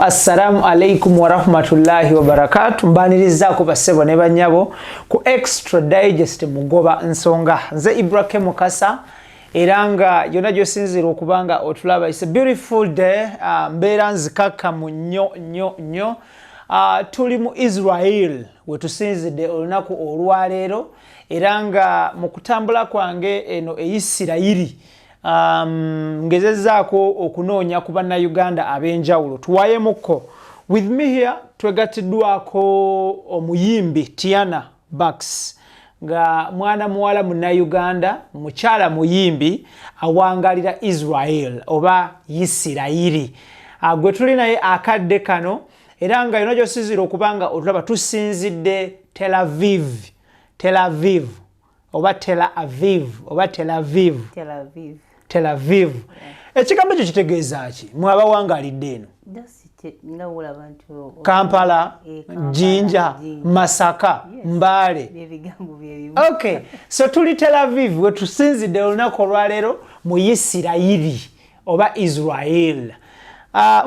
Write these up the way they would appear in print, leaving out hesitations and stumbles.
Assalamu alaikum warahmatullahi wabarakatu. Mbanirizaako bassebo ne bannyabo ku Extra Digest Mugoba Nsonga. Nze Ibrahim Mukasa, era nga yonna gyosinziira okuba nga otulaba. It's a beautiful day. Mbeera nzikakkamu nnyo nnyo nnyo. Tuli mu Israel wetusinzidde olunaku olwaleero, era nga mu kutambula kwange eno e Isirayiri ngezezzaako okunoonya ku Bannayuganda ab'enjawulo tuwayemukko. With me here twegattiddwako omuyimbi Tiana Bax, nga mwana muwala Munnayuganda, mukyala muyimbi awangalira Israel oba Isirayiri, gwe tuli naye akadde kano. Era nga yonna gyosinzira okuba nga otulaba, tusinzidde Tel Aviv, Tel Aviv oba Tel Aviv oba Tel Aviv? Tel Aviv. Tel Aviv. Ekigambo ekyo kitegeeza ki mwe abawangalidde eno? Just nga wolaba nti Kampala, Kampala, Jinja, Jinja. Masaka, Yes. Mbale. Ebigambo byebimu. Okay, so tuli Tel Aviv wetusinzidde olunaku olwaleero mu Isirayiri oba Israel.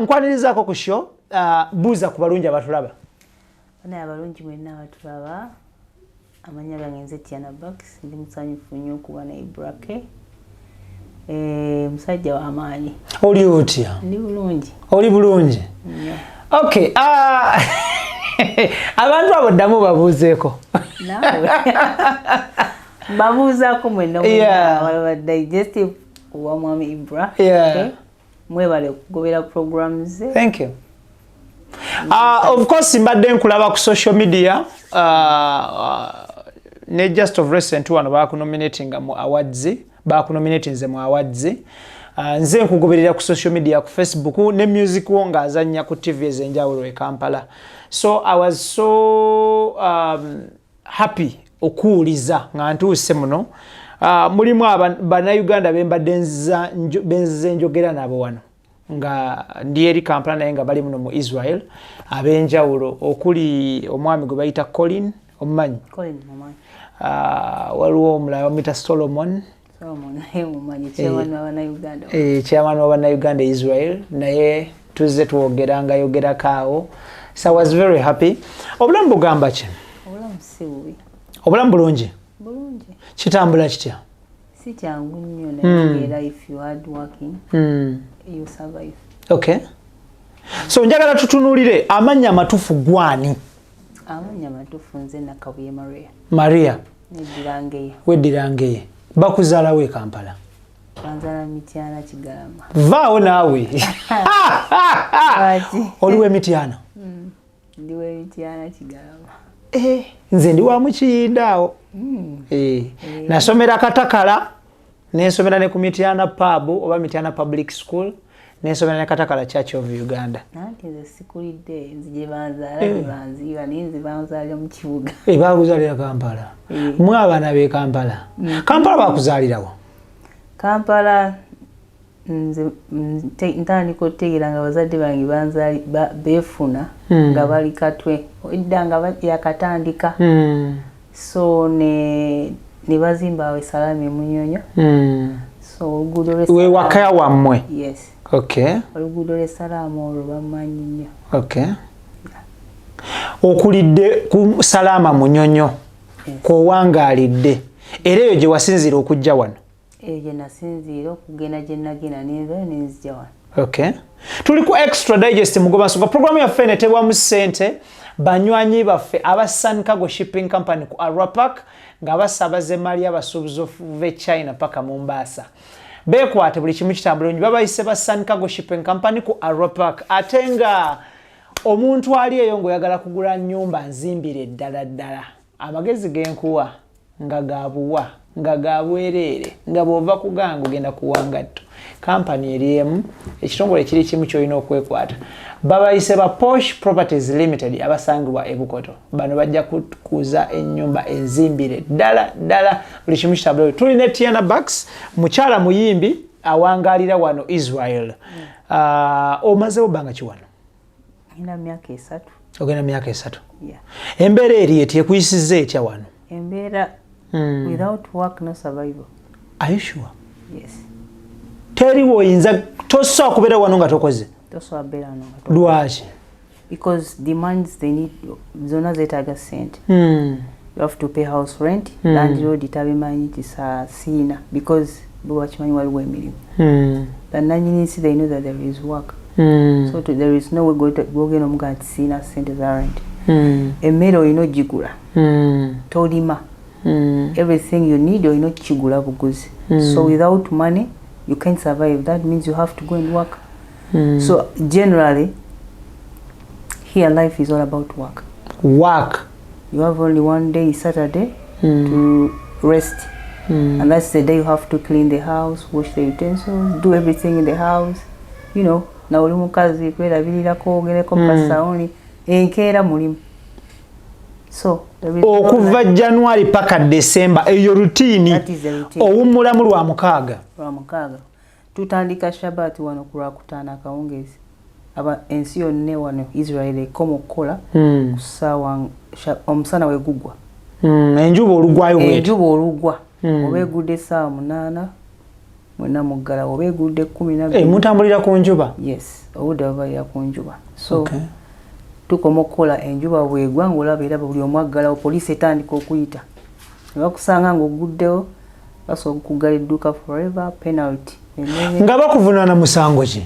Nkwanirizaako ku show. Buuza ku balungi abatulaba. Banaye abalungi mwenna abatulaba, amanya gange nze Tiana Bax. Ndi musanyufu nnyo okuba ne Ibrake. Musajja w'amaanyi. Oli otya? Ndi bulungi. Oli bulungi? Nnyo. Okay, abantu abo ddamu babuuzeeko. Naawe mbabuuzaako mwenna abalaba Digestive owa Mwami Ibra. Okay? Mwebale okugobera program ze. Thank you. Of course mbadde nkulaba ku social media, ne just of recent wano bakunominatinga mu awards, bakunominatinze mu awards. Nze nkugoberera ku social media, ku Facebook, ne music wo ng'azannya ku TV ez'enjawulo e Kampala. So I was so happy okuwuliza nga ntuuse muno. Mulimu Bannayuganda bembadde benzize njogera nabo wano nga ndi eri Kampala, naye nga bali muno mu Israel ab'enjawulo, okuli omwami gwe bayita Colin, omumanyi? Colin mumanyi. Waliwo omulala bamuyita Solomon. Solomon naye mumanyi, chairman w'Abannayuganda. Chairman w'Abannayuganda e Israel, naye tuzze twogera nga yogerako awo, so I was very happy. Obulamu bugamba ki? Obulamu si bubi. Obulamu bulungi? Bulungi. Kitambula kitya? Si kyangu nnyo, naye era if you hard working, you survive. Okay, so njagala tutunuulire amannya amatuufu gwani? Amannya amatuufu nze Nakabuye Maria. Maria. Neddirangeye. Weddirangeye. Bakuzaalawo e Kampala? Banzala Mityana, Kigalama. Vaawo naawe. Lwaki? Oli w'Emityana? Ndi w'Emityana, Kigalama. Eh, nze ndi wa Mukiyinda awo. Eh, nasomera Katakala, nensomera ne ku Mityana Pub oba Mityana Public School, nensomera ne Katakala Church of Uganda. Nanti nze sikulidde, nze gye banzaala gye banziira, naye nze banzaalira mu kibuga. Eh, bakuzaalira Kampala? Mwe abaana b'e Kampala, Kampala bakuzaalirawo? Kampala nze ntandika okutegeera nga bazadde bange beefuna nga bali Katwe edda nga yakatandika. So ne bazimba awo Esalaama eMunyonyo. So oluguudo We lw'Esalaama- waka wammwe? Yes. Oluguudo lw'Esalaama olwo bamanyi nnyo. Okay, okulidde ku Salaama Munyonyo? Yes. Kwowangaalidde, era eyo gye wasinziira okujja wano? Eyo gye nasinziira okugenda, gye nagenda nenvayo nenzija wano. Okay, tuli ku Extra Digest Mugoba Nsonga. Programu yaffe enetebwamu ssente banywanyi baffe aba Sun Cargo Shipping Company ku Arua Park, nga basaabaza emaali y'abasuubuzi okuva e China paka Mombasa. Beekwate, buli kimu kitambula bulungi. Babayise ba Sun Cargo Shipping Company ku Arua Park. Ate nga omuntu ali eyo ng'oyagala kugula nnyumba nzimbire ddala ddala, amagezi genkuwa nga gabuwa nga gabwereere, nga bw'ova kuganga ogenda kuwangatto, kampani eri emu, ekitongole kiri kimu kyolina okwekwata, babayise ba Posh Properties Limited abasangibwa eBukoto. Bano bajja kukuza ennyumba enzimbire ddala ddala, buli kimu kitambula. Tuli ne Tiana Bax, mukyala muyimbi awangalira wano Israel. Omazewo bbanga ki wano? Ngenda myaka 3. Ogenda myaka 3? Yeah. Embeera eri eti ekuyisizza etya wano? Embeera, without work no survival. Are you sure? Yes. Teriwo oyinza tosobola kubeera wano nga tokoze? Tosobola beera wano nga Lwaki? Because demands, they need, zonna zeetaaga sente. You have to pay house rent. Landlord tabimanyi nti saa siina, because bo bakimanyi waliwo emirimu. Bannanyini nsi, they know that there is work. So there is no way gwogenda omugaa nti siina sente za rent. Emmere olina ogigula. Tolima. Everything you need olina okukigula buguzi. So without money you can't survive. That means you have to go and work. So generally here life is all about work. Work. You have only one day, Saturday, to rest. And that's the day you have to clean the house, wash the utensils, do everything in the house. Na oli mukazi, kwerabirirako, ogereko pasawuni, enkeera mulimu. So there is no Okuva January paka December, eyo routine. That is the routine. Owummulamu lwa mukaaga. Lwa mukaaga. Tutandika Shabbat wano ku Lwakutaano akawungeezi. Aba ensi yonna wano Israel ekoma okukola ku ssaawa omusana we gugwa. Enjuba olugwayo bweti. Enjuba olugwa. Oba egudde essaawa 8, mwena muggalawo, oba egudde 12. Eh, mutambulira ku njuba. Yes, obudde bubalira ku njuba. So tukoma okukola enjuba bwegwa, ng'olaba era buli omu aggalawo, poliisi etandika okuyita ne bakusanga ng'oguddewo, basobola okuggala edduuka forever, penalty enene. Nga bakuvunaana musango ki?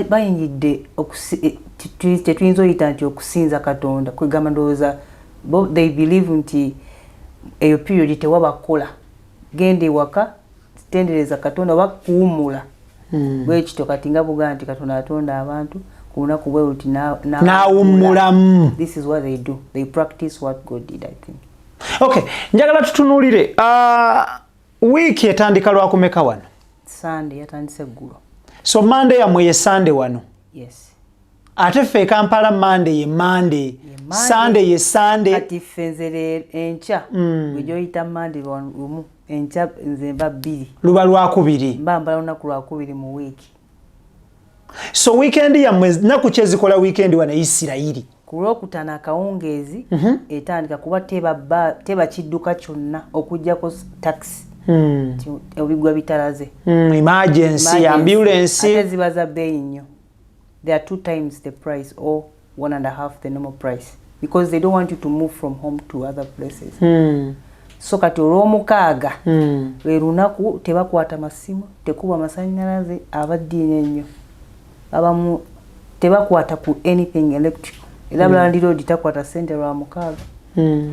Bayingidde tetuyinza oyita nti okusinza Katonda, kwegamba ndowooza bo they believe nti eyo period tewaba kukola, genda ewaka, tendereza Katonda oba kuwummula. Bwekityo kati nga bugaa nti Katonda atonda abantu ku lunaku bwe luti N'awummulamu. This is what they do, they practice what God did, I think. Okay, njagala tutunuulire wiiki etandika lwakumeka wano? Sunday yatandise eggulo. So Monday yammwe ye Sunday wano? Yes. Ate ffe e Kampala Monday ye Monday. Monday. Sunday ye Sunday. Kati ffe nze leero enkya gwe gyoyita Mande lumu, enkya nze mba 2. Luba lwakubiri. Mba mbala lunaku lwakubiri mu wiiki. So weekend yammwe naku ki ezikola weekend wano e Isirayiri? Ku Lwokutaano akawungeezi etandika, kuba teba kidduka kyonna okugjako taxi. Nti ebigwa bitalaze. Emergency. Emergency. Ambulance. Ate ziba za bbeeyi nnyo. They are two times the price or one and a half the normal price, because they don't want you to move from home to other places. So kati olw'omukaaga lwe lunaku tebakwata masimu, tekuba masanyalaze, abaddiini ennyo abamu tebakwata ku anything electrical, era landlord takwata sente lwa mukaaga.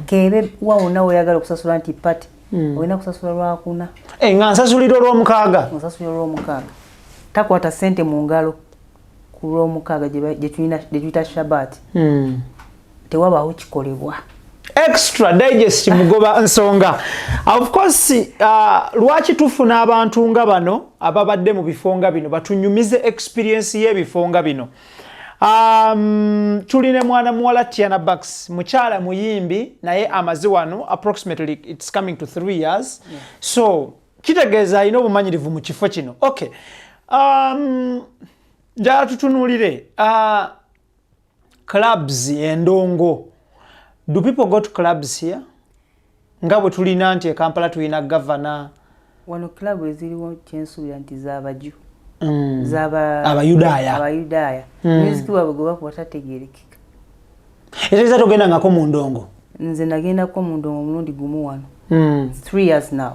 Kebe wa wonna weyagala okusasula nti party, olina kusasula lwakuna. Eh, nga nsasulira olw'omukaaga? Osasula olw'omukaaga. Takwata sente mu ngalo ku lw'omukaaga gye tuyita Shabbat. Tewabaawo kikolebwa. Extra Digest, mugoba nsonga. Of course, lwaki tufuna abantu nga bano ababadde mu bifo nga bino batunyumize experience y'ebifo nga bino? Tulina mwana muwala Tiana Bax, mukyala muyimbi, naye amaze wano approximately, it's coming to 3 years. So kitegeeza alina obumanyirivu mu kifo kino. Okay, njagala tutunuulire clubs, endongo. Do people go to clubs here nga bwe tulina nti e Kampala tulina Gavana? Wano club eziriwo kyensuubira nti z'abaju, zaba Abayudaaya. Abayudaaya. Music waabwe gwe bakuba tategerekeka. Etegeeza togendangako mu ndongo? Nze nagendako mu ndongo omulundi gumu wano. 3 years now.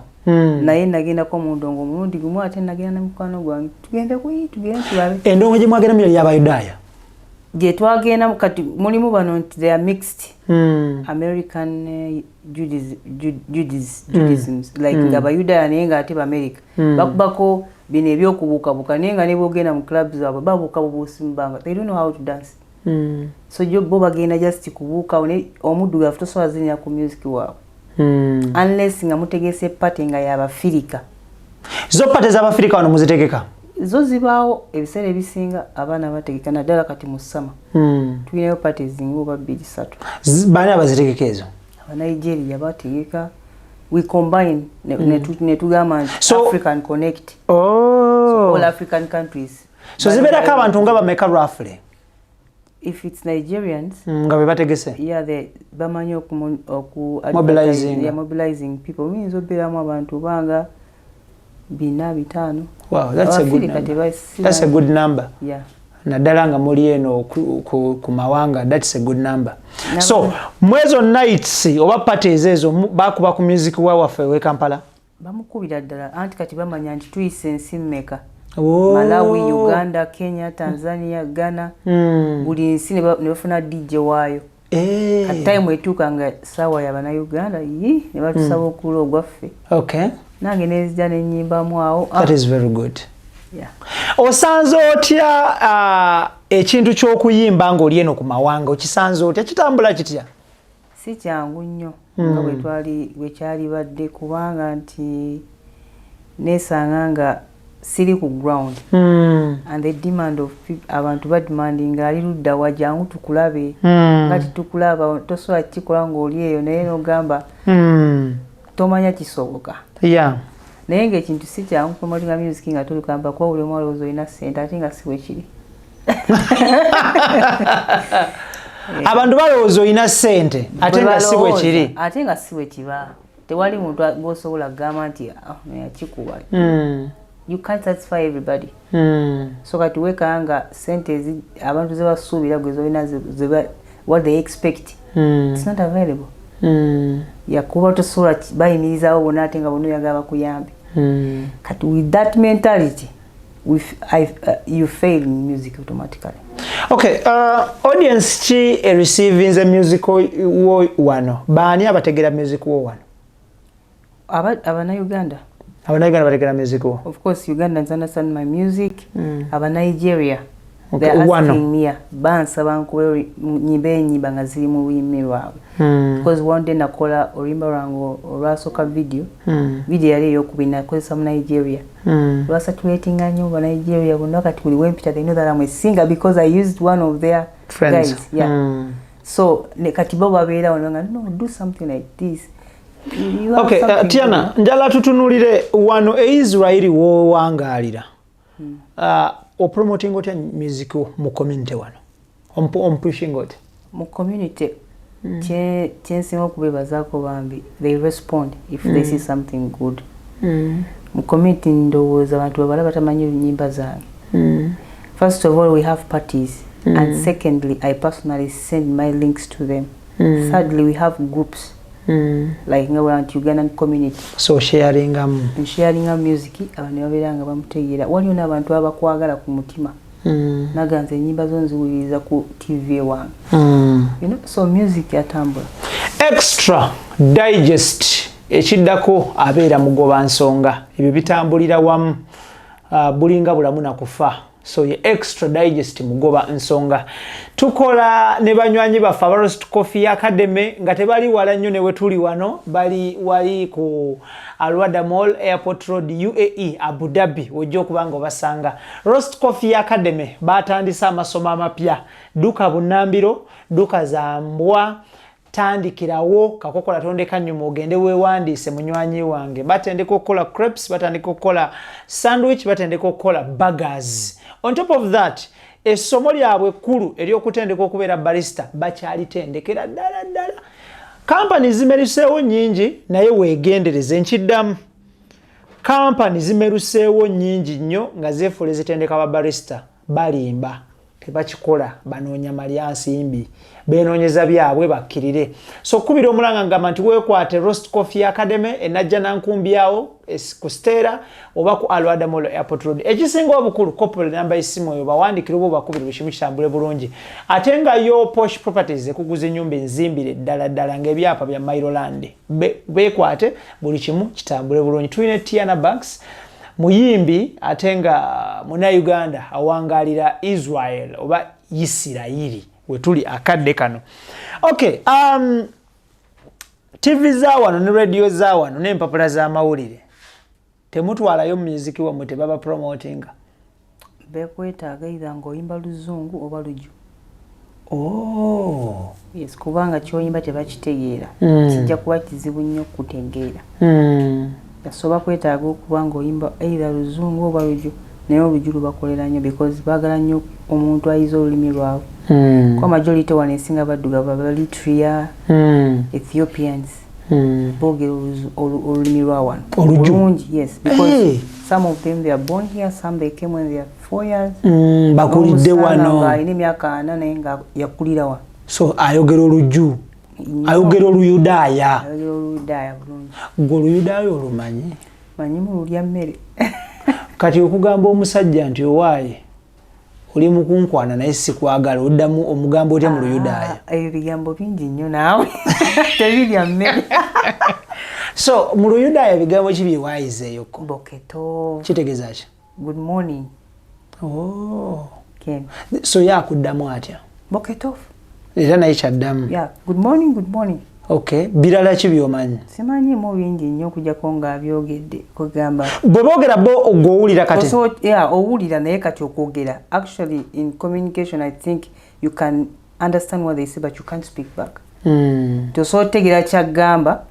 Naye nagendako mu ndongo omulundi gumu, ate nagenda ne mukwano gwange, tugende kuyi, tugende tulabe. Endongo gye mwagenda mu y'abayudaaya? Gye twagenda kati mulimu bano nti they are mixed American Judaisms, like nga bayudaaya naye nga ate bamerica. Bakubako bino ebyokubuukabuuka, naye nga ne bwogenda mu club zaabwe babuuka bubuusi mu bbanga, they don't know how to dance. So jo bo bagenda just kubuukawo, naye omuddugavu tosobola zinira ku music waabwe unless nga mutegese party nga yabafirika. Zo party z'abafirika wano muzitegeka? Zo zibaawo ebiseera ebisinga, abaana bategeka, naddala kati mu summer. Tulinayo party zinga oba bbiri, ssatu. Baani abazitegeka ezo? Abanigeria bategeka. We combine ne tugamba nti African Connect. Oh. All African countries. So zibeerako abantu nga bameka roughly? If it's Nigerians, Nga be bategese. Yeah, they bamanyi oku Mobilizing. Yeah, mobilizing people means obeeramu abantu banga 400, 500. Wow, that's a good Abafirika number. That's a good number. Yeah. Naddala nga muli eno ku mawanga, that's a good number. So mwezo nights oba parties ezo bakuba ku music wa waffe we Kampala? Bamukubira ddala, anti kati bamanya nti tuyise ensi mmeka. Oh. Malawi, Uganda, Kenya, Tanzania, Ghana, buli nsi ne bafuna DJ waayo. Eh. Kati time etuuka nga saawa yabanauganda yi ne batusaba okula ogwaffe. Nange nenzija nenyimbamu awo. That is very good. Yeah. Osanze otya ekintu ky'okuyimba ng'oli eno ku mawanga? Okisanze otya? Kitambula kitya? Si kyangu nnyo nga bwe twali bwe kyalibadde, kubanga nti neesanga nga siri ku ground and the demand of abantu bademandinga, ali ludda wa, jangu tukulabe, nga titukulaba. Tosobola kukikola ng'oli eyo, naye nogamba tomanya kisoboka. Naye ngaekintu si kyangu promotinga music nga toli kamba, kuba buli omu alowooza olina ssente, ate nga si bwe kiri. Abantu balowooza olina ssente, ate nga si bwe kiri. Ate nga si bwe kiba. Tewali muntu gwosobola kugamba nti, "Ah, yakikuwa." You can't satisfy everybody. So kati wekanga nga sente abantu zebasuubira gwe zolina, what they expect, it's not available. Yakuba tosobola bayimirizawo bonna, ate nga bonna oyagala bakuyambe. Kati with that mentality, you fail in music automatically. Okay, audience ki ereceivinze music wo wano? Baani abategera music wo wano? Abanauganda. Abanauganda bategera music wo? Of course, Ugandans understand my music. Abanigeria, Okay, they're wano. asking me, bansaba nkube nyimba enyimba nga ziri mu lulimi lwabwe, because one day nakola oluyimba lwange olwasooka, video. Video yali eyokubiri, nakozesa mu Nigeria. Lwasatulatinga nnyo ba Nigeria bonna. Kati buli wempita, they know that I'm a singer because I used one of their friends. guys, yeah. So kati bo babeerawo nga, "No, do something like this. You have Okay, something Tiana, good." Njala tutunulire wano e Israeli wowangaalira. Opromoting otya music wo mu community wano? Ompushinga otya? Mu community, kyensinga okubeebazaako bambi, they respond if they see something good. Mu community, ndowooza abantu babala batamanyi nyimba zange. First of all, we have parties, and secondly, I personally send my links to them. Thirdly, we have groups like nga bwera nti Ugandan community. So sharingamu. Nsharinga music, abantu ne babeera nga bamutegeera. Waliwo n'abantu abakwagala ku mutima, naganza enyimba zo nziwuliriza ku TV ewange. So music atambula. Extra Digest ekiddako abeera mugoba nsonga. Ebyo bitambulira wamu, bulinga bulamu nakufa. So ye Extra Digest mugoba nsonga. Tukola ne banywanyi baffe aba Roast Coffee Academy, nga tebali wala nnyo ne wetuli wano, bali wali ku Alwada Mall, Airport Road, UAE, Abu Dhabi, wojja okuba nga obasanga. Roast Coffee Academy batandise amasomo amapya. Duka bunambiro, duka za mbwa, tandikirawo kakokola tondeka nyuma, ogende weewandiise munywanyi wange. Batendeka okukola crepes, batandika okukola sandwich, batendeka okukola burgers. On top of that, essomo lyabwe ekkulu ery'okutendeka okubeera barista bakyalitendekera ddala ddala. Kampani zimeruseewo nnyingi, naye weegendereze. Nkiddamu, kampani zimeruseewo nnyingi nnyo nga zeefuula ezitendeka babarista. Balimba, tebakikola, banoonya malya nsimbi, benoonyeza byabwe bakkirire. So kubira omulanga ngamba nti weekwate Roast Coffee Academy enajja nankumbi awo ku Stera oba ku Alwada Mall, Airport Road. Ekisinga obukulu, kopula namba y'essimu eyo, bawandikire oba obakubire, buli kimu kitambule bulungi. Ate nga yo Posh Properties ekuguza ennyumba enzimbire ddala ddala ng'ebyapa bya Mairoland. Beekwate, buli kimu kitambule bulungi. Tulina Tiana Banks, muyimbi ate nga munauganda awangalira Israel oba Isirayiri wetuli akadde kano. Okay, TV za wano ne radio za wano n'empapula z'amawulire temutwalayo music wammwe? Tebaba promotinga? Bekwetaaga either ng'oyimba luzungu oba luju. Oh. Yes, kubanga kyoyimba tebakitegeera. Kijja kuba kizibu nnyo kutegeera. Yasoba kwetaaga okuba ng'oyimba either luzungu oba luju, naye oluju lubakolera nnyo because baagala nnyo omuntu ayize olulimi lwabwe. Kuba majority wano esinga baddugavu, Abaeritrea, Ethiopians. Boogera olulimi lwa wano Oluju. Bulungi, yes, because Hey. some of them, they are born here, some they came when they are 4 years. Bakulidde N'omusanga wano. ng'alina emyaka 40 naye nga yakulira wano. So ayogera oluju. Nnyo. Ayogera oluyudaaya. Ayogera oluyudaaya bulungi. Gwe oluyudaaya olumanyi? Manyimu lulya mmere. Kati okugamba omusajja nti, "Owaaye, oli mukunkwana naye sikwagala," oddamu omugamba otya mu luyudaaya? Ah, ebyo bigambo bingi nnyo naawe, tebirya mmere. So mu luyudaaya ebigambo ki byewayizeeyoko? Boker tov. Kitegeeza ki? Good morning. Oh. Ken. So ye akuddamu atya? Boker tov. Era naye kyaddamu? Yeah, good morning, good morning. Okay, birala ki byomanyi? Simanyimu bingi nnyo okujjako ng'abyogedde, kugamba. Bwe boogera bo gw'owulira kati? Yeah, owulira, naye kati okwogera, actually in communication, I think you can understand what they say but you can't speak back. Tosobola otegeera kyagamba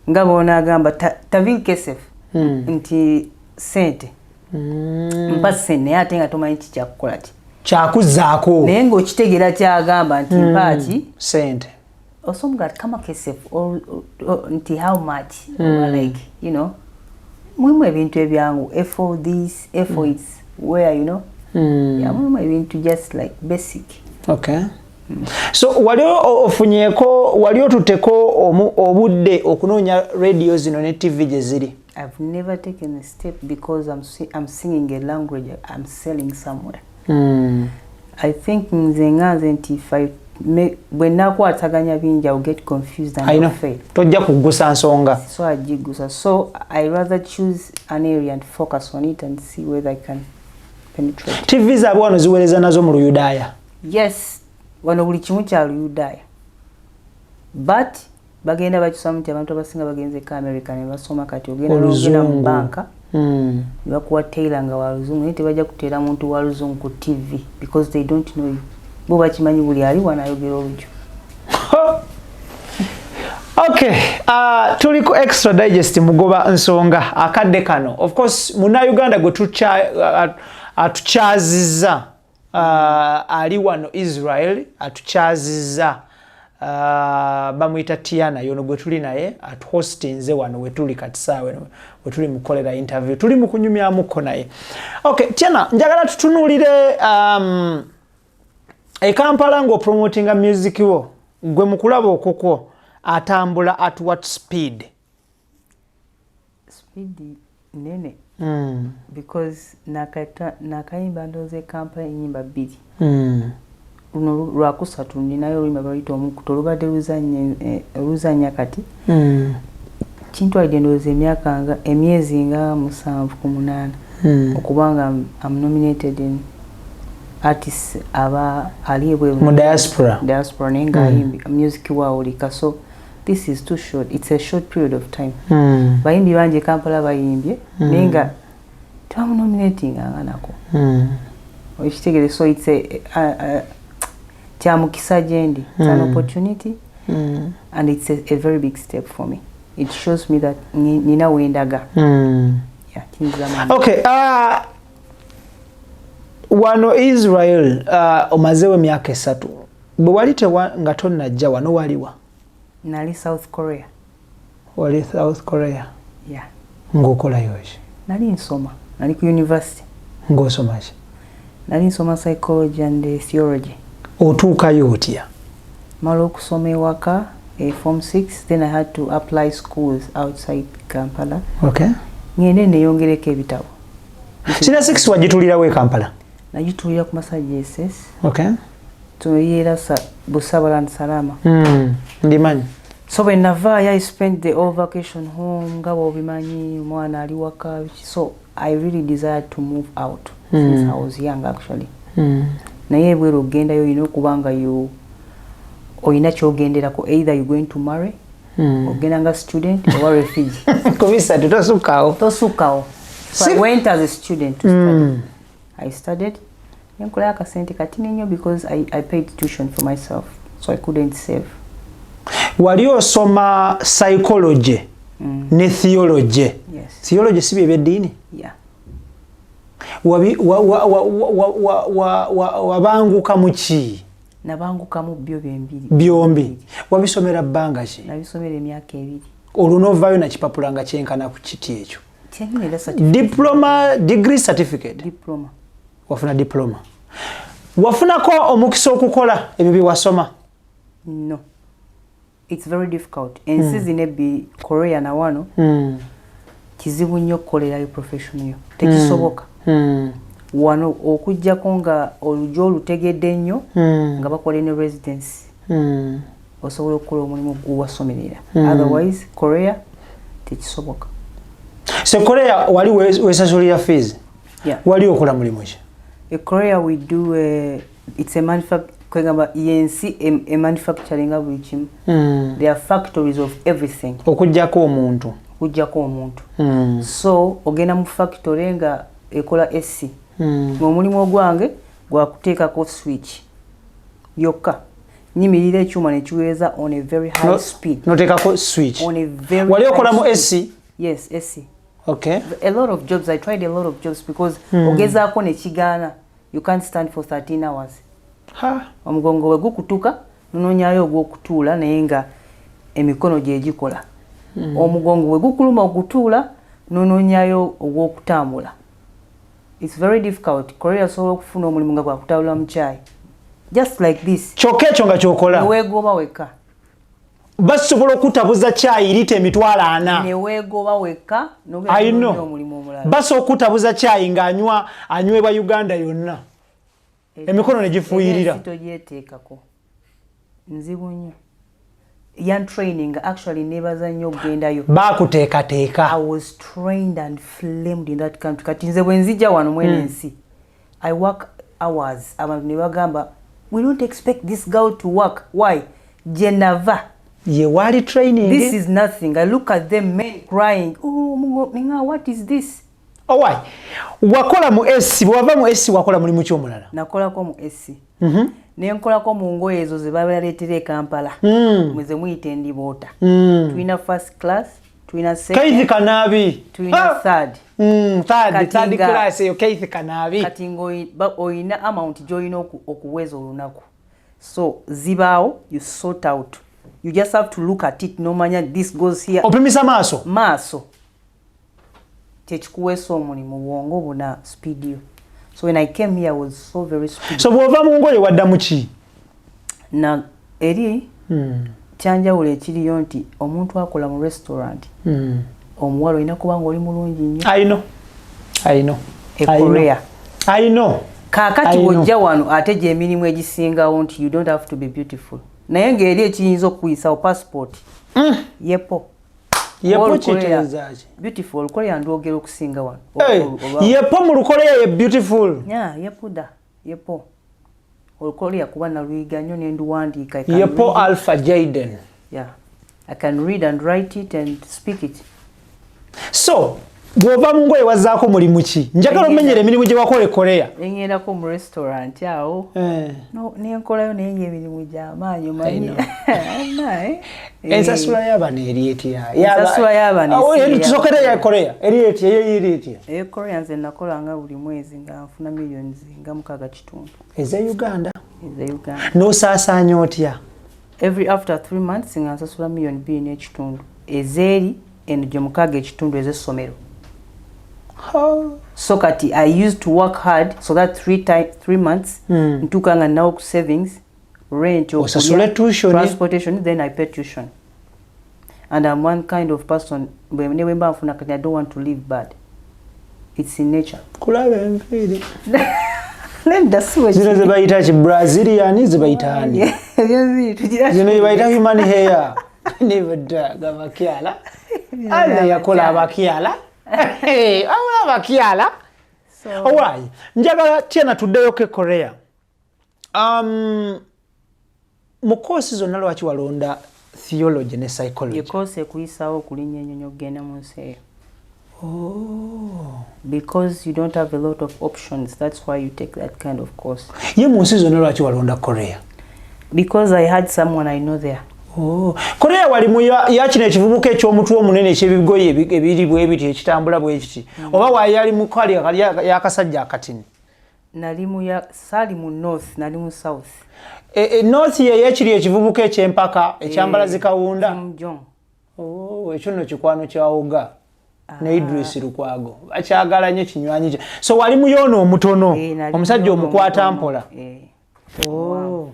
nga bonaagamba tavil kesef, nti sente, mpa sente, naye ate nga tomanyi kikyakukola ki. Kyakuzzaako. Naye ng'okitegeera kyagamba nti mpa ki. Sente. Osomuga kama kesef or nti how much, or like mulimu ebintu ebyangu, for this, for its where. Yeah, mulimu ebintu just like basic. Okay, so wali ofunyeeko, wali otutteko obudde okunoonya radio zino ne TV gye ziri? I've never taken a step because I'm singing a language I'm selling somewhere. I think nze nga nze nti if I bwe nakwataganya bingi, I will get confused and I know. I'll fail. Tojja kuggusa nsonga. So agigusa, so I rather choose an area and focus on it and see whether I can penetrate. TV zaabwe wano ziweereza nazo mu luyudaaya? Yes, wano buli kimu kya luyudaaya, but bagenda bakyusamu nti abantu abasinga bagenzeko America ne basoma, kati ogenda nogenda mu Oluzungu. banka ne bakuwa teller nga wa luzungu, naye tebajja kuteera muntu wa luzungu ku TV because they don't know you. Bo bakimanyi buli ali wano ayogera oluju. Okay, tuli ku Extra Digest, mugoba nsonga akadde kano. Of course munnayuganda gwe atukyazizza, ali wano Israel atukyazizza, bamuyita Tiana. Yono gwe tuli naye atuhostinze wano wetuli kati saawa eno wetuli mukolera interview, tuli mu kunyumyamuko naye. Okay, Tiana, njagala tutunuulire e Kampala ng'opromotinga music wo. Gwe mu kulaba okukwo atambula at what speed? Speed nene, because nakayimba ndowooza e Kampala enyimba bbiri. Luno lwakusatu ninayo oluyimba baluyita Omukuto, olubadde oluzannya kati. Kintwalidde ndowooza emyaka nga emyezi nga 7 ku 8 okuba nga am nominated in artist aba ali ebweru. Mu diaspora. Diaspora, naye ngaayimbi music waawulika. So this is too short, it's a short period of time. Bayimbi bangi e Kampala bayimbye, naye nga tebamunominatinganga nako. Okitegere? So it's a kyamukisa gyendi. It's an opportunity and it's a very big step for me. It shows me that nina wendaga. Yeah, kinzizaamu. Okay, wano Israel omazeewo emyaka 3. Bwe wali tewa nga tonnajja wano waliwa? Nali South Korea. Wali South Korea? Yeah. Ng'okolayo ki? Nali nsoma, nali ku university. Ng'osoma ki? Nali nsoma psychology and theology. Otuukayo otya? Mala okusoma ewaka, form 6, then I had to apply schools outside Kampala. Ngende neyongereko ebitabo. Senior 6 wagituulirawo e Kampala? Nagituulira ku Masa JSS. Tuyeera Busabala and Salama. Ndimanyi. So bwe navaayo, I spent the all vacation home, nga bw'obimanyi omwana ali waka biki. So I really desired to move out since I was young, actually. Naye ebweru ogendayo olina okuba nga you olina kyogenderako, either you going to marry, ogenda nga student oba refugee. Ku bisatu tosukkawo. Tosukkawo. So I went as a student to study. I studied, nenkolayo akasente katini nnyo because I paid tuition for myself, so I couldn't save. Wali osoma psychology ne theology? Yes. Theology si byebyeddiini? Yeah. Wabanguka mu ki? Nabangukamu byo byembiri. Byombi. Wabisomera bbanga ki? Nabisomera emyaka 2. Olwo n'ovaayo nakipapula nga kyenkana ku kiti ekyo? Kyenyini era certificate. Diploma, degree, certificate? Diploma. Wafuna diploma. Wafunako omukisa okukola ebyo bye wasoma? No, it's very difficult. Ensi zino ebbiri, Korea na wano, kizibu nnyo okukolerayo profession yo, tekisoboka. Wano okugjako nga olujja olutegedde nnyo, nga bakola ne residence, osobola okukola omulimu guwasomerera. Otherwise Korea tekisoboka. So Korea wali wesasulira fees? Yeah. Wali okola mulimu ki? E Korea we do it's a kwegamba yensi e manufacturing buli kimu. There are factories of everything. Okugjako omuntu. Okugjako omuntu. So ogenda mu factory nga ekola AC, ng'omulimu ogwange gwakuteekako switch yokka, nyimirira ekyuma nekiweereza on a very high speed. Noteekako switch. On a very Wali okola mu high AC? speed. Yes, AC. Okay. A lot of jobs, I tried a lot of jobs because ogezaako nekigaana. You can't stand for 13 hours. Ha. Omugongo bwe gukutuka, nonoonyayo ogw'okutuula, naye nga emikono gye gikola. Omugongo bwe gukuluma okutuula, nonoonyayo ogw'okutambula. It's very difficult. Korea osobola okufuna omulimu nga gwakutabula mu kyayi, just like this. Kyokka ekyo nga kyokola. Neweegoba wekka. Basobola okutabuza kyayi lita 400,000. Neweegoba wekka, nogenda I know. n'onoonya omulimu omulala. Basobola okutabuza kyayi ng'anywa anywebwa Uganda yonna, emikono ne gifuuyirira. Ensi togyeteekako, nzibu nnyo. Yan training actually, nebaza nnyo okugendayo. Bakuteekateeka. I was trained and flamed in that country. Kati nze bwe nzija wano mwene ensi, I work hours, abantu ne bagamba, "We don't expect this girl to work." Why? Gye nava Ye wali training. This is nothing. I look at them, men crying, "Oh, Mungu," ninga, "What is this?" Owai, wakola mu AC. Bwewava mu AC, wakola mulimu ki omulala? Nakolako mu AC, nenkolako mu ngoye ezo ze babaleetera e Kampala, mwe muyita endiboota. Tulina first class, tulina second, Keith Kanabi. Tulina Ah! third. Third, Kati third class eyo Keith Kanabi. Kati ng'oyina amount gy'olina okuweza olunaku, so zibaawo, you sort out, you just have to look at it nomanya this goes here. Opimisa maaso. Maaso kyekikuweesa omulimu, bwongo buna speed yo. So when I came here, I was so very speedy. So bw'ova mu ngoye wadda mu ki? Na eri kyanjawulo ekiriyo nti omuntu akola mu restaurant omuwala olina kuba nga oli mulungi nnyo. I know. I know. E Korea. I know. Kaakati I know. bw'ojja wano ate gyemirimu egisingawo nti you don't have to be beautiful, naye ng'eri ekiyinza okukuyisawo passport yepo. Yepo. Olukorea. Kitegeeza ki? Beautiful, olukorea ndwogera okusinga wano. Hey, yepo mu Lukoleya ye beautiful? Yeah, yepuda yepo olukorea kuba naluyiga nnyo nenduwandiika. I can Yepo. read it. Alpha Jaden. Yeah, I can read and write it and speak it. So bw'ova mu ngoye wazzaako mulimu ki? Njagala omenyera emirimu gye wakola e Korea. Nengendako mu restaurant awo. No, nenkolayo naye ngaemirimu gyamaanyi omanyi. Know. Naye, Ensasula y'abano eri etya? Ensasula y'abano Oh, esi tusokere ya Korea eri etya? Yo eri etya? Eyo Korea nze nakolanga buli mwezi nga nfuna millions nga 6.5. Eze Uganda? Eze Uganda. N'osaasaanya otya? Every after 3 months nga nsasula miliyoni 2.5 ezeeri eno gye 6.5 ez'essomero. So kati I used to work hard so that 3 months ntuuka nga nnawo ku savings, rent, okulya, Osasule tuition. transportation, then I pay tuition. And I'm one kind of person ne bwe mba nfuna kati, I don't want to live bad. It's in nature. Kulaba enviiri. Nedda, si bwe Zino ze bayita ki, Brazilian ze bayita ani? Ebyenviiri tugira Zino ze bayita human hair. Nebadda abakyala alla yakola abakyala awula abakyala. Owaayi, njagala tyana tuddeyoko e Korea. Mu koosi zonna lwaki walonda theology ne psychology? Ekoosi ekuyisaawo okulinnya ennyonyi okugenda mu nsi eyo. Oh. Because you don't have a lot of options, that's why you take that kind of course. Ye mu nsi zonna lwaki walonda Korea? Because I had someone I know there. Oh. Korea wali mu ya kino ekivubuka eky'omutwe omunene ekyebigoye ebiri bwe biti ekitambula bwe kiti, oba wayali mu kali yakasajja akatini? Nali mu saali mu north, nali mu south. North yeyo ekiri ekivubuka ekyempaka ekyambala zikawunda. Kim Jong. Oh, ekyo nno kikwano kyawoga ne Idris Lukwago bakyagala nnyo kinywanyi kye. So wali muyoono omutono? Nali omusajja muyono omukwata omutono. mpola. Eh. Oh.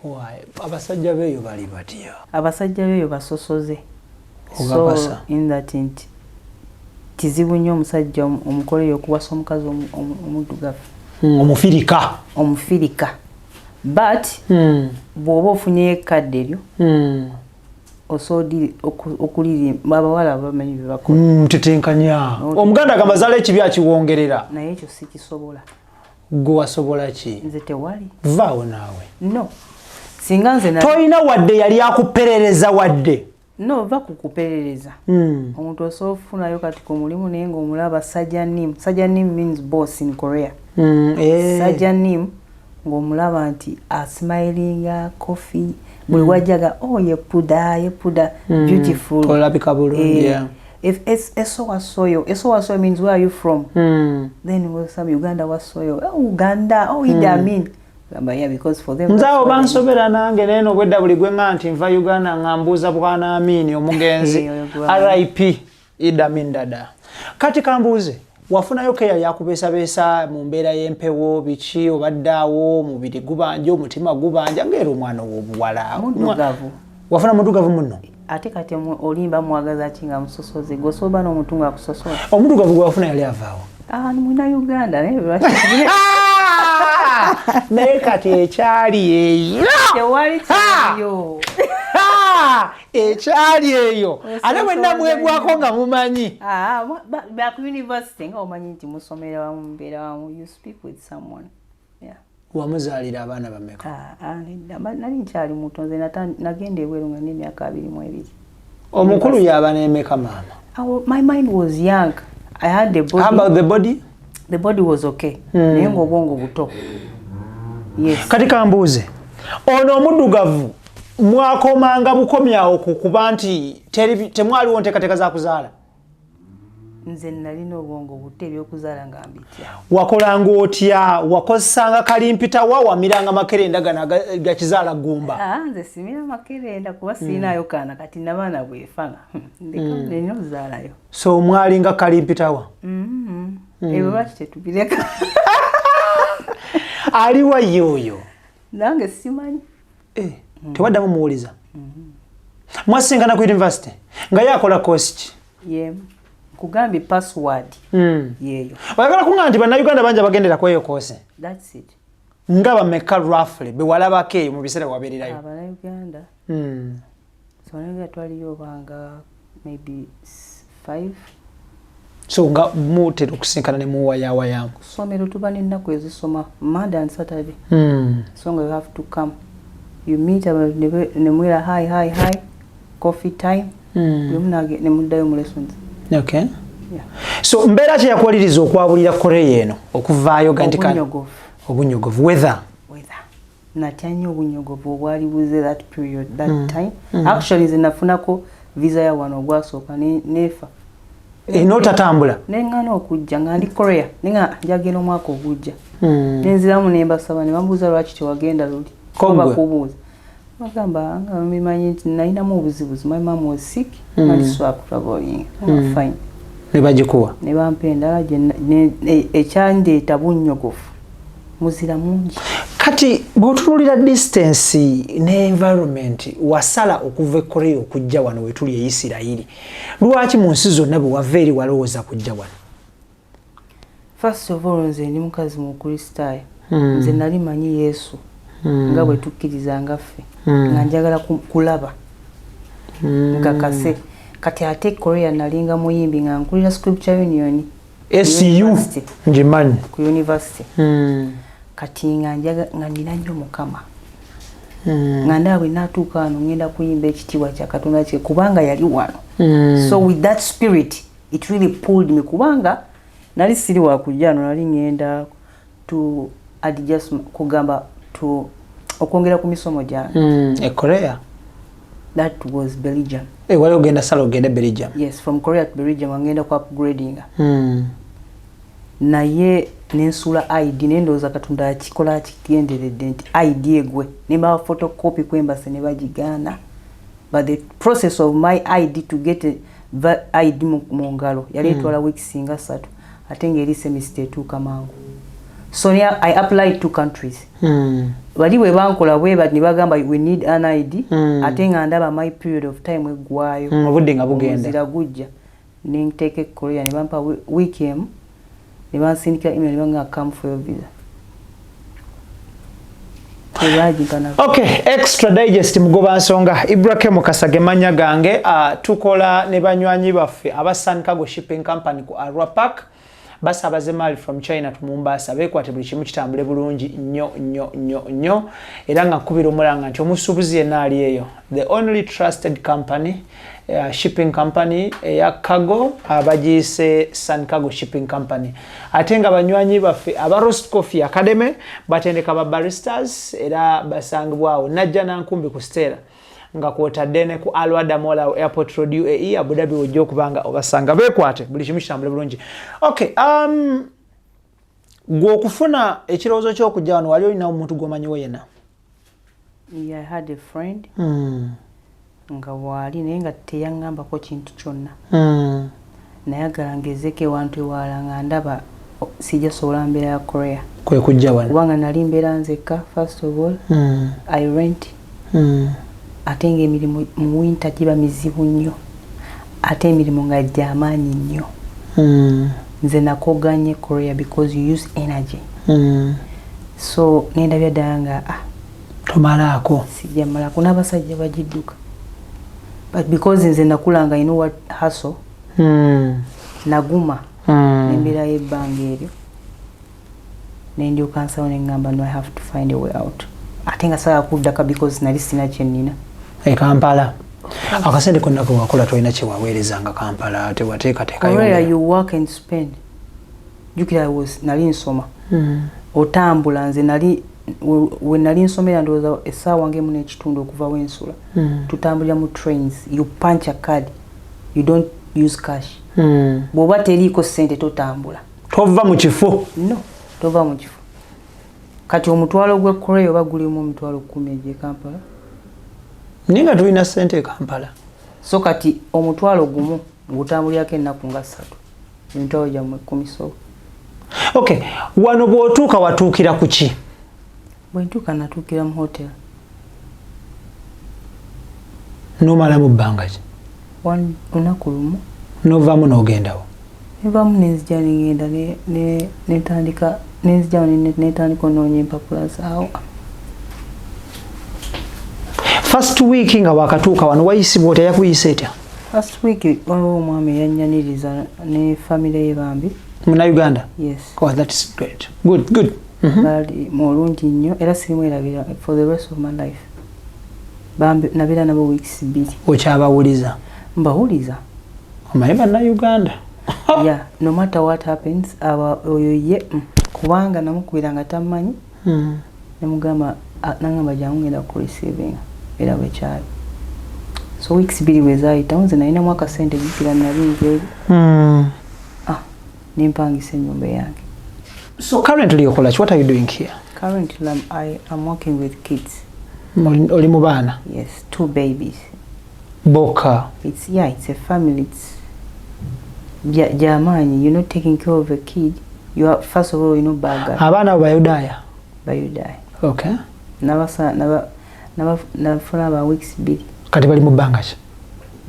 Why, abasajja beeyo bali batya? Abasajja beeyo basosoze. So Ogabasa. in that nti kizibu nnyo omusajja omukoleyo okuwasa omukazi omuddugavu. Omufirika. Omufirika, but bw'oba ofunyeyo ekkadde eryo, osobola okulirimba. Abawala bamanyi bye bakola. Tetenkanya. Omuganda agamba zaala ekibi akiwongerera. Naye ekyo sikisobola. Gwe wasobola ki? Nze tewali. Vaawo naawe. No, singa nze Tolina wadde yali akuperereza wadde? No, va ku kuperereza. Omuntu osobola okufunayo kati ku mulimu naye ng'omulaba sajanim. Sajanim means boss in Korea. Sajanim ng'omulaba nti asmilinga, coffee buli wajjaga, oh, yepuda yepuda, beautiful. Olabika bulungi. If eso wasoyo, eso wasoyo means where are you from. Then we some Uganda wasoyo, oh, Uganda, oh, Idi Amin. Gamba, yeah, because for them Nze that's awo what they bansobera nange neeno obwedda buli gwe ŋŋa nti nva Uganda nga mbuuza bwana Amini omugenzi. Eh, oyo gwe. RIP Idi Amin Dada. Kati kambuuze, wafunayo ke yali akubeesabeesa mu mbeera y'empewo biki? Obadde awo omubiri gubanja, omutima gubanja ngaera omwana ow'obuwala. Muddugavu. Wafuna muddugavu muno? Ate kati olimba mwagaza ki nga musosoze? Gweosobola n'omuntu nga akusosola. Omuddugavu gwe wafuna yali avaawo? Ah, mwina Uganda naye Naye kati ekyali eyo tewali kyaliyo. Ah! Ekyali eyo ate mwenna mwegwako nga mumanyi. Ah, baku university nga omanyi nti musomera wamu, mubeera wamu, you speak with someone, yeah. Wamuzaalira abaana bameka? Ah, ah, nedda, nali nkyali muto nze. Nagenda ebweru nga n'emyaka 22. Omukulu yaba n'emeka, maama? My mind was young. I had the body. How about the body? The body was okay, naye ng'obwongo buto, yes. Kati kambuuze, ono omuddugavu mwakomanga bukomyawo ku kuba nti temwaliwo nteekateeka za kuzaala? Nze nalina obwongo buto, ebyokuzaala nga mbitya. Wakolanga otya? Wakozesanga kalimpitawa? Wamiranga makerenda gano gakizaala gumba? Ah, nze simira makerenda kuba siinayo kaana. Kati nabaana bwefanga ndeka nina ozaalayo. So mwalinga kalimpitawa? Ebyo lwaki tetubireka? Aliwa ye oyo? Nange simanyi. Eh, tewaddamu muwuliza? Mwasinkana ku university nga yakola course ki? Ye nkugambye password yeeyo. Oyagala kuŋŋamba nti bannayuganda bangi abagendera ku eyo course? That's it. Nga bameka roughly bewalabako eyo mu biseera wabeererayo? Abanauganda, so abanauganda twaliyo obanga maybe five. So nga mutera okusinkana ne muwayawayamu? Ku ssomero tuba n'ennaku ezisoma, Monday and Saturday. So nga you have to come, you meet ne mwera hi hi hi, coffee time. Buli omu ne muddayo mu lessons. Yeah. So mbeera ki yakuwaliriza okwabulira Korea eno okuvaayo ga nti Obunyogovu. Obunyogovu, weather? Weather. Natya nnyo obunyogovu obwali buze that period, that time. Actually nze nafunako visa ya wano ogwasooka neefa. E, n'otatambula? Neŋŋaana okujja nga ndi Korea, nenga njagenda omwaka ogujja. Nenziramu nembasaba ne bambuuza lwaki tewagenda luli. Ko gwe? Bakubuuza, bagamba nga bimanyi nti nalinamu obuzibuzi, my mom was sick, nali sobola kutraveling. Fine. Ne bagikuwa? Ne bampa endala ekyandeeta bunnyogovu, muzira mungi. Kati bw'otunuulira distance ne environment, wasala okuva e Korea okujja wano wetuli e Isirayiri. Lwaki mu nsi zonna bwe wava eri walowooza kujja wano? First of all, nze ndi mukazi mukristaayo. Nze nali manyi Yesu nga bwe tukkiriza nga ffe, nga njagala kulaba nkakase. Kati ate Korea nalinga muyimbi nga nkulira Scripture Union SU. University. Ngimanyi. Ku university. Kati nga nga nina nnyo Mukama, nga ndaba bwe naatuuka wano ngenda kuyimba ekitiibwa kya Katonda kye kubanga yali wano. So with that spirit it really pulled me, kubanga nali siri wakujja wano, nali ngenda to adjust, kugamba to okwongera ku misomo gyange. E Korea? That was Belgium. Eh, wali ogenda sala ogende Belgium? Yes, from Korea to Belgium, ngenda ku upgrading. Naye Nensula ID, nendowooza Katonda akikola akigenderedde nti ID egwe, nembawa photocopy ku embassy ne bagigaana. But the process of my ID, to get a ID mu ngalo, yali etwala weeks nga 3, ate ng'eri semester etuuka mangu. So I applied two countries. Bali bwe bankola bwe bati ne bagamba, "We need an ID." Ate nga ndaba my period of time eggwayo. Obudde nga bugenda. Omuzira gujja, nenteeka e Korea, ne bampa wiiki emu, ne bansindikira email, ne bangamba, "Come for your visa." Tebagimpa na. Okay, Extra Digest, mugoba nsonga Ibrahim Kasage manya gange. Tukola ne banywanyi baffe aba Sun Cargo Shipping Company ku Arua Park, basaabaza emaali from China to Mombasa. Beekwate, buli kimu kitambule bulungi nnyo nnyo nnyo nnyo. Era nga nkubira omulanga nti omusuubuzi yenna ali eyo, the only trusted company, shipping company eya cargo, bagiyise Sun Cargo Shipping Company. Ate nga banywanyi baffe aba Roast Coffee Academy batendeka ba baristas, era basangibwawo Najja Nankumbi ku Stella, nga kwotadde ne ku Alwada Mall Airport Road, UAE, Abu Dhabi, wojja okuba nga obasanga. Beekwate, buli kimu kitambule bulungi. Okay, gwe okufuna ekirowoozo ky'okujja wano, wali olina omuntu gw'omanyiwo yenna? Yeah, I had a friend nga waali, naye nga teyaŋŋambako kintu kyonna. Nayagala ngezeko ewantu ewala nga ndaba sijja sobola mbeera ya Korea. Kwe kujja wano. Kubanga nali mbeera nzekka, first of all. I rent. Ate ng'emirimu mu winter giba mizibu nnyo, ate emirimu nga gyamaanyi nnyo. Nze nakoganye Korea because you use energy. So nendabya ddala nga ah, tomalaako. Sijja malako, n'abasajja bagidduka. But because nze nakula nga you know what hustle, naguma. Nembeerayo ebbanga eryo, nendyoka nsawo, neŋŋamba, "No, I have to find a way out." Ate nga saagala kuddaka because nali sina kyenina. E Kampala akasente konna kewakola tolina kyewaweerezanga Kampala? Tewateekateekayo? Korea you work and spend. Jjukira I was nali nsoma. Otambula, nze nali we nali nsomera, ndowooza essaawa ng'emu n'ekitundu okuva wensula. Tutambulira mu trains. You punch a card, you don't use cash. Bw'oba teriiko ssente, totambula. Tova mu kifo. No, tova mu kifo. Kati omutwalo gw'e Korea oba gulimu 100,000 egy'e Kampala. Naye nga tulina ssente e Kampala. So kati 10,000 ng'otambulirako ennaku nga 3, emitwalo gyammwe 10. So Okay, wano bw'otuuka, watuukira ku ki? Bwe ntuuka, natuukira mu hotel. Nomalamu bbanga ki? Lunaku lumu. Novaamu n'ogendawo? Nvaamu, nenzija, nengenda netandika, nenzija netandika onoonya empapula zaawo. First week nga wakatuuka wano, wayisibwa otya? Yakuyisa etya? First week waliwo omwami eyannyaniriza ne famire ye, bambi. Munauganda? Yes. Oh, that's great. Good, good. Baali mulungi nnyo, era sirimwerabira for the rest of my life. Bambi, nabeera nabo weeks 2. Okyabawuliza? Mbawuliza. Omanyi Bannayuganda. Yeah, no matter what happens, aba oyo ye kubanga namukubira nga tammanyi. Nemugamba, nangamba, "Jangu, ngenda ku receiving." Era bwekyali. So weeks 2 bwe zaayitawo, nze nalinamu akasente, jjukira nabinza eri. Ah, nempangisa ennyumba yange. So currently okola ki? What are you doing here? Currently I am working with kids. Oli mu baana? Yes, two babies. Bokka? It's, yeah, it's a family. It's gyamaanyi, taking care of a kid. You are, first of all, baagala. Abaana abo Bayudaaya? Bayudaaya. Okay. Nafuna aba weeks 2. Kati bali mu bbanga ki?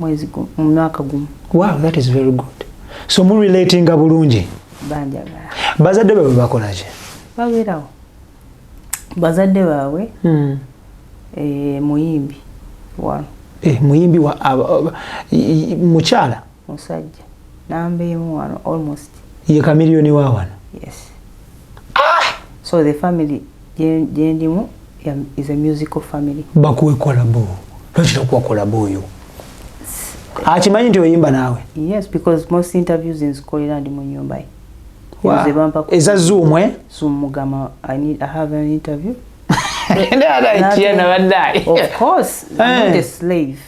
Mwezi mu mwaka gumu. Wow, that is very good. So murelatinga bulungi? Banjagala. Bazadde baabwe bakola ki? Babeerawo, bazadde baabwe. Muyimbi wano. Eh, muyimbi wa mukyala? Musajja, namba emu wano almost. Ye Chameleone wa wano? Yes. So the family gyendimu is a musical family. Bakuwe collabo. Lwaki tokuwa collabo oyo? Akimanyi nti oyimba naawe? Yes, because most interviews nzikolera ndi mu nyumba ye. Nze bampa Eza Zoom, eh? Zoom, mugamba, I have an interview." Of Of course, I'm not a slave.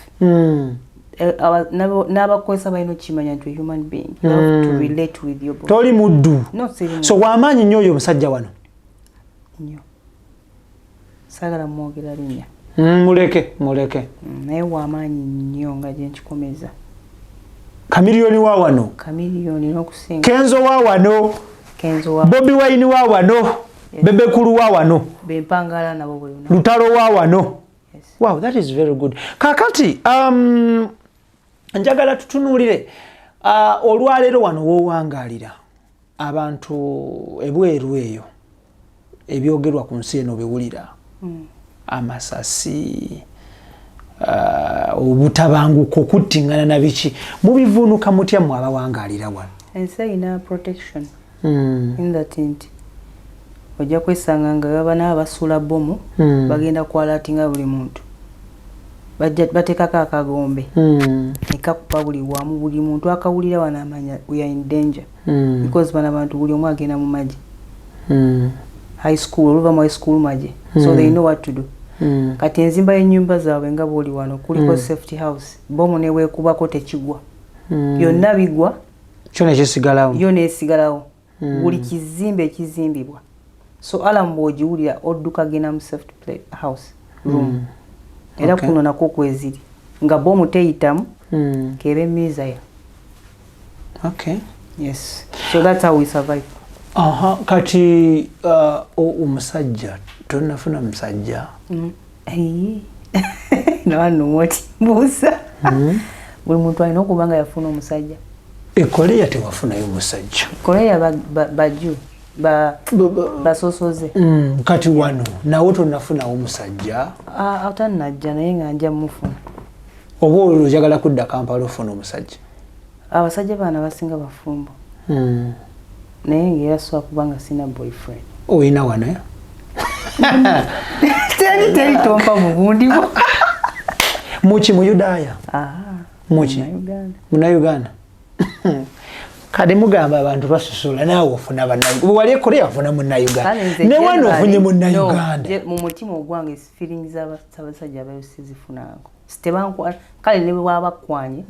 N'abakozesa balina okukimanya nti human being, you have to relate with your boss. Toli muddu. No, siri. So wamaanyi nnyo oyo omusajja wano? Nnyo, saagala mwogera linnya. Muleke, muleke. Naye wamaanyi nnyo nga gye nkikomeza. Chameleone wa wano. Chameleone n'okusinga. Kenzo wa wano. Kenzo wa. Bobi Wine wa wano. Yes. Bebe Cool wa wano. Bempangala nabo buli lunaku. Lutalo wa wano. Yes. Wow, that is very good. Kakati njagala tutunuulire olwaleero wano woowangaalira, abantu ebweru eyo ebyogerwa ku nsi eno biwulira, amasasi, obutabanguko, okuttiŋŋana na biki, mubivuunuka mutya mmwe abawangaalira wano? Ensi erina protection in that nti ojja kwesanga nga baba n'abasuula bomu, bagenda kwalatinga buli muntu. Bateekako akagombe nekakuba buli wamu, buli muntu akawulira wano amanya we are in danger, because bano abantu buli omu agenda mu magye, high school, oluva mu high school magye, so they know what to do. Kati enzimba y'ennyumba zaabwe nga bwoli wano kuliko safety house, bomu neweekubako tekigwa, byonna bigwa. Kyo nekisigalawo. Yo neesigalawo. Buli kizimbe ekizimbibwa, so alarm bw'ogiwulira odduka genda mu safety house room, era kuno nakwo kweziri nga bomu teyitamu, kebe missile. Yes, so that's how we survive. Aha, kati omusajja, tonafuna musajja? Nawanno wotimbuuza, buli muntu alina okuba nga yafuna omusajja. Ekoleya tewafunayo musajja? Koleya baju basosoze. Kati wano nawo tonafunawo musajja? Atanajja, naye nga nja mufuna. Oba olwo oyagala kudda Kampala ofuna omusajja? Abasajja baana basinga bafumbo, naye ngaera sobola kuba nga sina boyfriend. Oyina wano, eh? Teri, teri, tompa mu bundi bwo. Muki, mu Yudaaya? Muki? Uganda. Munauganda. Kati mugamba abantu basusula, naawe ofuna bannauganda. Wali ekoleya wafuna munnayuganda, ne wano ofunye munnayuganda. Mu mutima ogwange feelings z'abasajja abayo sizifunango. Sitebankwa kale ne bwe baba bakwanye,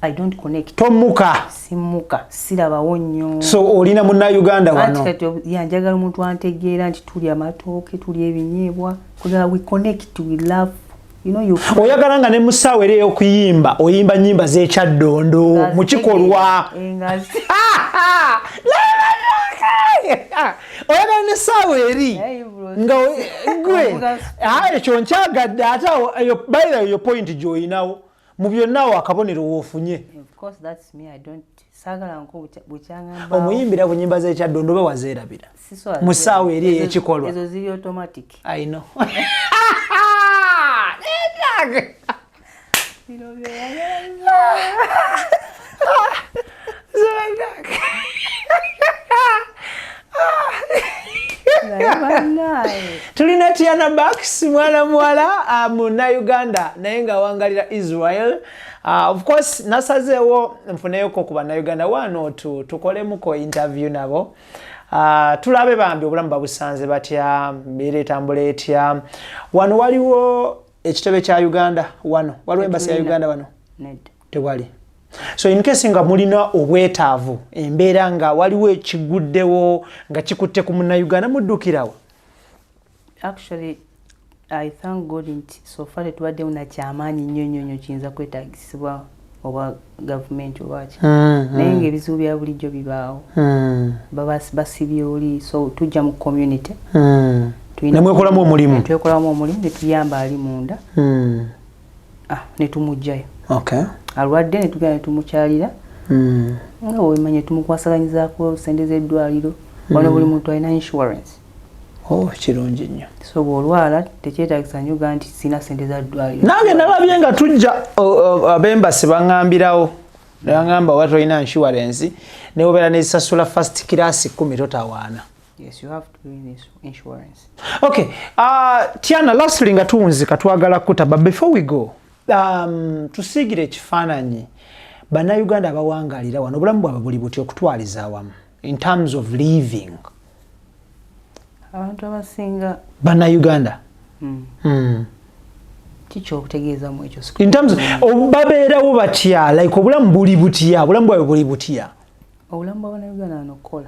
I don't connect. Tomuka. Simuka, sirabawo nnyo. So olina munnayuganda Anti wano? Kati yanjagala omuntu antegeera nti tulya amatooke, tulya ebinyeebwa, kugala we connect, we love, you know, you Oyagala nga ne mu ssaawa eri ey'okuyimba oyimba nnyimba z'ekyaddondo mu kikolwa. Oyagala n'essaawa eri nga gwe ekyo nkyagadde. Ate awo eyo, by the way, eyo point gy'oyinawo mu byonna, awo akabonero woofunye. Of course, that's me. I don't, saagala nko bukyaŋŋamba. Omuyimbira ku nnyimba z'ekyaddondo oba wazeerabira Sisobola. Mu ssaawa eri ey'ekikolwa? Ezo ziri automatic. I know. Bino byeyagala. Naye bannaaye. Tulina Tiana Bax, mwana muwala munnayuganda naye ng'awangalira Israel. Of course nasazeewo nfuneyoko ku bannayuganda wano tukolemuko interview nabo, tulabe bambi obulamu babusanze batya, mbeera etambula etya wano. Waliwo ekitebe kya Uganda wano? Waliwo embassy ya Tetulina. Uganda wano? Nedda. Tewali. So in case nga mulina obwetaavu, embeera nga waliwo ekiguddewo nga kikutte ku munnayuganda, muddukirawo? Actually, I thank God nti so far tetubaddewo nakyamaanyi nnyo nnyo nnyo kiyinza kwetaagisibwa oba gavumenti oba ki, naye ngaebizibu bya bulijjo bibaawo, baba basibye oli, so tujja mu community. Nemwekolamu omulimu. Twekolamu omulimu netuyamba ali munda, netumugjayo. Alwadde netugenda netumukyalira, nga bwemanye tumukwasaganyizako sente z'eddwaliro. Wano buli muntu alina insurance. Oh, kirungi nnyo. So bw'olwala tekyetagisa nnyo gaa nti sina sente za ddwaliro. Nange nalabye nga tujja ab'embassy baŋŋambirawo, baŋŋamba oba tolina insurance newobeera nezisasula first class 10 totawaana. Yes, you have to be in this insurance. Okay, Tiana, lastly nga tuwunzika twagala kuta, but before we go, tusiigire ekifaananyi bannayuganda abawangalira wano, obulamu bwabwe buli buti okutwaliza awamu in terms of living? Abantu abasinga Bannayuganda. Kikyokutegeezamu ekyo? In terms babeerawo batya, like obulamu buli butya, obulamu bwabwe buli butya? Obulamu bw'abannayuganda wano okukola.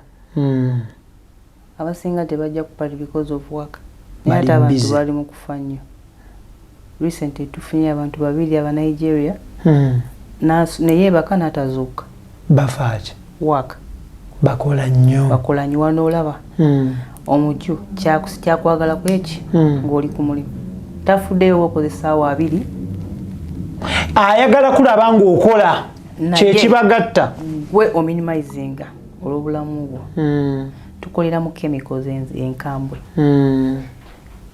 Abasinga tebajja ku party because of work, naye ate abantu bali mu kufa nnyo. Recently tufunye abantu babiri aba Nigeria, neyeebaka n'atazuuka. Bafaaki? Work. Bakola nnyo. Bakola nnyo. Wano olaba omuju kyakwagala kweki ng'oli ku mulimu, tafuddeyo okozesa saawa 20. Ayagala kulaba ng'okola, kyekibagatta. Gwe ominimizinga olw'obulamu bwo. Tukolera mu chemicals enkambwe,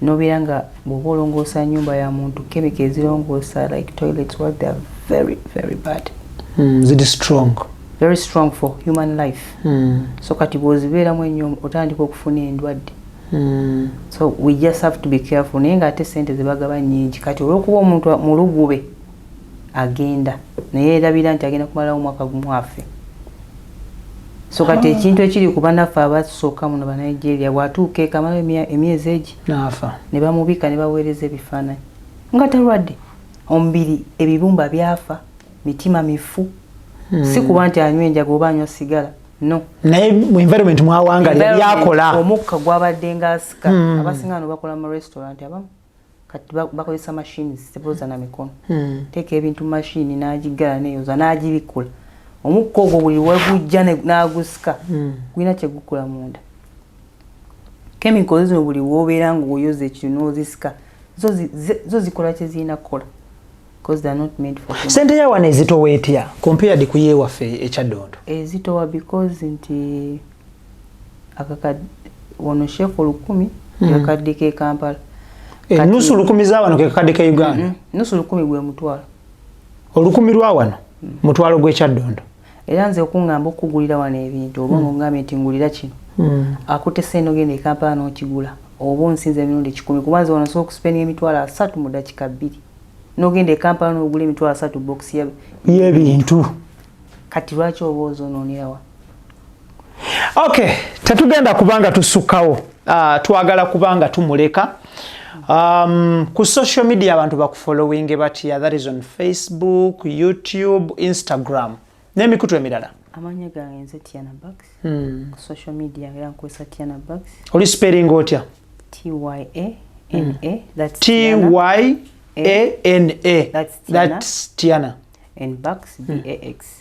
nobeera nga bw'oba olongoosa nyumba ya muntu, chemical ezirongoosa like toilets, what, they are very very bad. Ziri strong. Very strong for human life. So kati bw'ozibeeramu ennyo, otandika okufuna endwadde. So we just have to be careful, naye ng'ate sente zebagaba nnyingi. Kati olw'okuba omuntu mulugube, agenda naye erabira nti agenda kumalawo omwaka gumu afe. So kati ekintu ekiri ku bannaffe abasooka muno, Banigeria, bw'atuuka ekamalayo emyezi egi naafa. Ne bamubika ne baweereza ebifaananyi nga talwadde, omubiri ebibumba byafa, mitima mifu. Si kuba nti anywa enjaga oba anywa sigala, no. Naye mu environment mwawangalira, byakola. Omukka gwabadde ngaasika. Abasinga no bakola mu restaurant, abamu kati bakozesa machines, teboza na mikono. Teeka ebintu mu mashini, n'agiggala, neyoza, n'agibikula. Omukka ogwo buli wegujja n'agusika, gulina kyegukola munda. Chemicals zino buli wobeera ng'oyoza ekintu n'ozisika, zo zikola kye zirina kukola because they are not made for human. Sente yawano ezitowa etya compared ku yeewaffe ekyaddondo? Ezitowa because nti wano shekel 1000 kakadde ke Kampala. Enusu 1000 za wano ke kakadde ke Uganda? Nusu 1000 gwe mutwalo. 1000 lwa wano mutwalo gw'ekyaddondo. Era nze okuŋŋamba okugulira wano ebintu, oba ng'oŋŋambye nti ngulira kino, akutte sente ogenda e Kampala n'okigula, oba onsinza emirundi 100, kuba nze wano osobola okuspendinga 300,000 mu dakiika 2, n'ogenda e Kampala n'ogula 30,000 bokisi y'ebintu. Kati lwaki oba ozonoonerawa? Okay, tetugenda kubanga tusukkawo. Twagala kubanga tumuleka. Ku social media abantu bakufollowing batya? That is on Facebook, YouTube, Instagram n'emikutu emirala. Amannya gange nze Tiana Bax. Ku social media era nkozesa Tiana Bax. Oli spelling otya? Tyana, that's T Tiana. Y A N A. That's Tiana. That's Tiana. And Bax, Bax.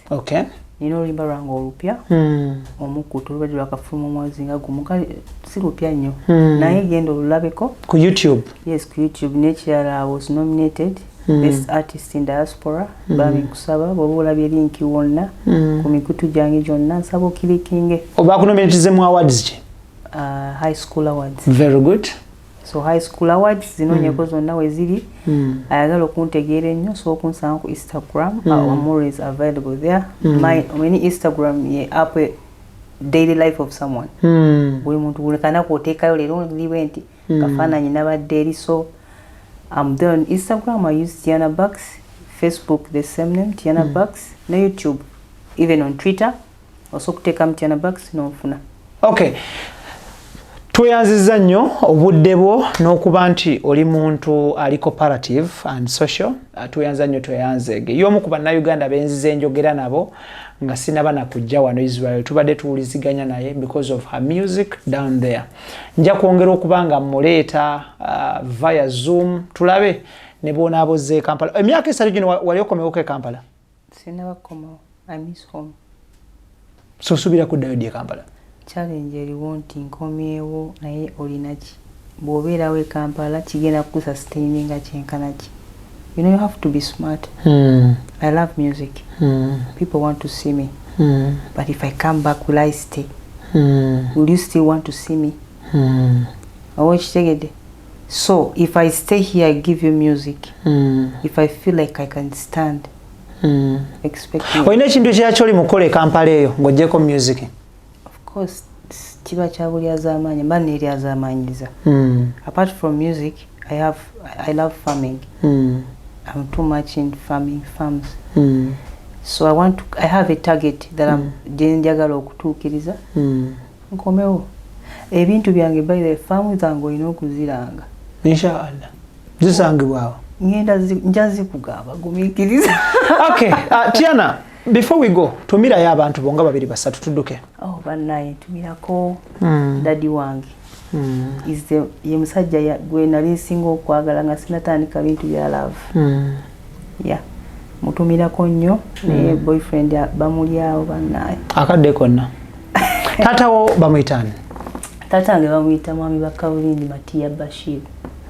Nina oluyimba lwange olupya, omukutu, olubadde lwakafuluma omwezi nga gumu, kale si lupya nnyo, naye genda olulabeko. Ku YouTube? Yes, ku YouTube. N'ekirala, I was nominated best artist in diaspora. Bambi nkusaba, bw'oba olabye link wonna ku mikutu gyange gyonna, nsaba oclickinge. Obakunominatize mu awards ki? High school awards. Very good. So high school awards zinoonyeko zonna we ziri. Ayagala okuntegeera ennyo, so okunsanga ku Instagram. I'm always available there. My omeni Instagram ye app daily life of someone. Buli muntu, buli kanaku oteekayo leero liwe nti kafaananyi nabadde eri. So I'm there on Instagram, I use Tiana Bucks. Facebook, the same name, Tiana Bucks, ne YouTube, even on Twitter osobola okuteekamu Tiana Bucks n'onfuna. Okay, tweyanziza nnyo obudde bwo n'okuba nti oli muntu ali cooperative and social. Tweyanza nnyo, tweyanzeege. Y'omu ku Bannayuganda benzize enjogera nabo nga sinaba nakujja wano Israel. Tubadde tuwuliziganya naye because of her music down there. Nja kwongera okuba nga muleeta via Zoom, tulabe ne bwonaaba ozze e Kampala. Emyaka 3 gino wali okomewoko e Kampala? Sinaba kukomawo. I miss home. So osuubira kuddayo ddi e Kampala? Challenge eriwo nti nkomyewo, naye olina ki? Bw'obeerawo e Kampala, kigenda kukusustaininga kyenkana ki? You know, you have to be smart. I love music. People want to see me, but if I come back, will I stay? Will you still want to see me? Oba okitegedde? So if I stay here, I give you music. If I feel like I can stand, expect me. Olina ekintu ekirala kyoli mukukola e Kampala eyo ng'oggyeko music? Of course, kiba kya bulyazaamaanyi, mba neeryazaamaanyiza. Apart from music, I love farming. I'm too much in farming, farms. So I have a target that I'm gye njagala okutuukiriza. Nkomewo ebintu byange. By the faamu zange olina okuziranga. Inshallah, zisangibwawo. Ngenda nja zikugamba, gumiikiriza. Okay, Tiana, before we go, tumirayo abantu bonga babiri basatu tudduke. Oh, bannaye, ntumirako daddy wange. Is the ye musajja gwe nali nsinga okwagala nga sinatandika bintu bya love. Yeah, mutumirako nnyo, naye boyfriend bamulyawo, bannaye. Akadde konna. Taatawo bamuyitaani? Taata wange bamuyita Mwami Bakabulindi Matiya Bashir.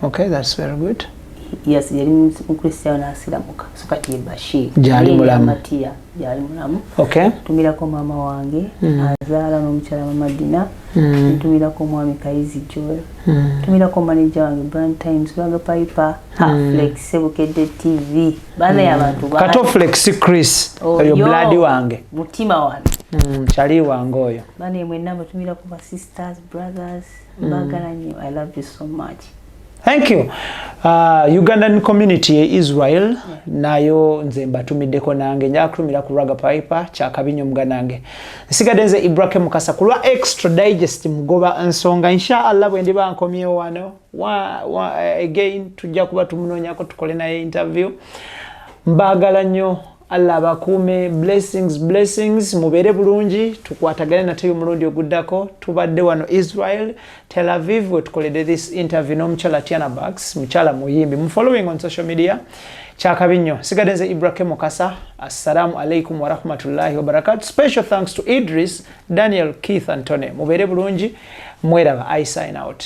Okay, that's very good. Yes, yali mukristaayo n'asiramuka, so kati ye Bashir. Gyali Naye mulamu. Matiya gyali mulamu. Ntumirako maama wange azaala n'omukyala Mama Dina. Ntumirako omwami Kayizi Joel. Ntumirako manager wange Brand Times, Lwaga Piper, Flex Sebukedde TV, baana abantu bangi. Kato Flex Chris, oyo Oyo, blood wange. Mutima wano. Kyali wange oyo. Baana mwenna batumirako, ba sisters, brothers, mbagala nnyo. I love you so much. Thank you. Ugandan community ye Israel nayo nze mbatumiddeko, nange nja kutumira ku Raga Piper kyakabinyo muganange. Nsigadde nze Ibrahim Mukasa ku lwa Extra Digest mugoba nsonga. Inshallah bwe ndiba nkomyewo wano again tujja kuba tumunoonyako tukole naye interview. Mbaagala nnyo, Allah abakuume. Blessings, blessings, mubeere bulungi, tukwatagane nate omulundi oguddako. Tubadde wano Israel, Tel Aviv, wetukoledde this interview n'omukyala Tiana Bax, mukyala muyimbi. Mu following on social media, kyakabi nnyo. Sigadde nze Ibrahim Mukasa. Assalamu alaikum warahmatullahi wabarakatu. Special thanks to Idris, Daniel, Keith, Antony. Mubeere bulungi, mweraba. I sign out.